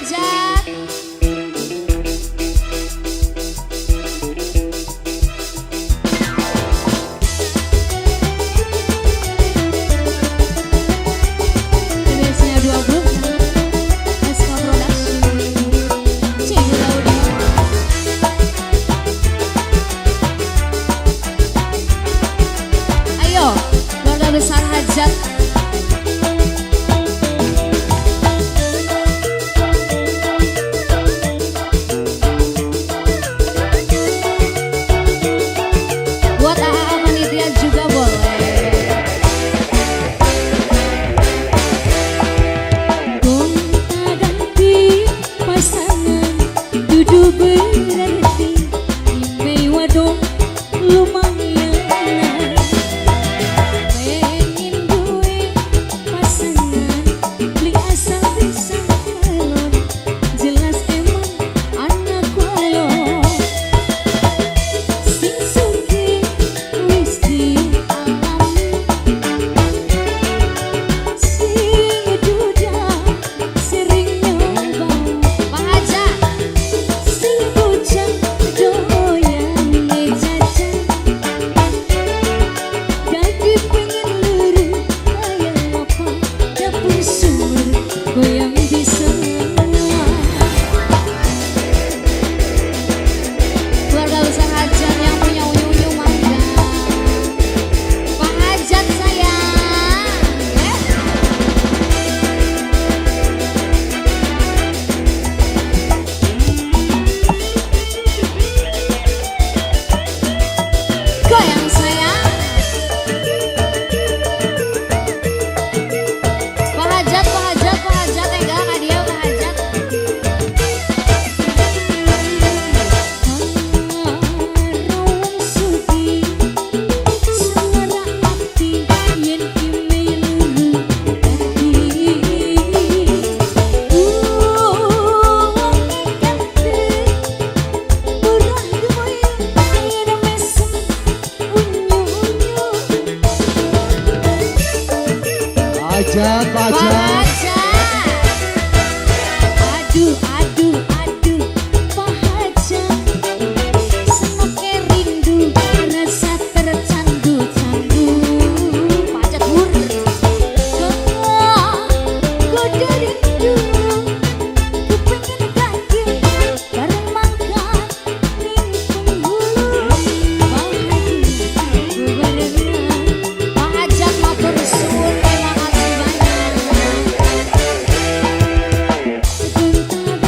Hajat. Biasanya 20 SK Production. Cik Laudi. Ayo, keluarga besar Hajat. Buat AA panitia juga boleh. Gonta-ganti pasangan dudu berarti ime wadon lumayan. Pengen duwe pasangan beli asal bisa kelon, jelas emang anak walon. Sing sugih wis dialami, sing duda sering nyoba. Pak Hajat. Sing bujang doyan ngejajan, dadi pengen luru kaya apa dapur sumur goyang bisa. Keluarga besar Hajat yang punya unyu-unyu mangga. Pak Hajat sayang. Goyang sayang. Pak Hajat, Pak Hajat, Pak Hajat, enggak enggak dia Pak Hajat. Karo sugih suara ati yen kime luru dadi wong ganteng murah gemoy yen mesem unyu-unyu. Hajat, Pak Pak Hajat. Hajat. Aduh, aduh, aduh, Pak Hajat. Senoke rindu, rasa tercandu-candu. Pak Hajat hur. Goda rindu, kepengen kaki, bareng mangkat ning penghulu. Pak Haji, bebarengan. Pak Hajat matur suwun, terima kasih banyak. Gonta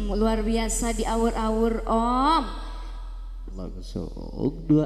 Luar biasa di awur-awur Om. Langsung dua.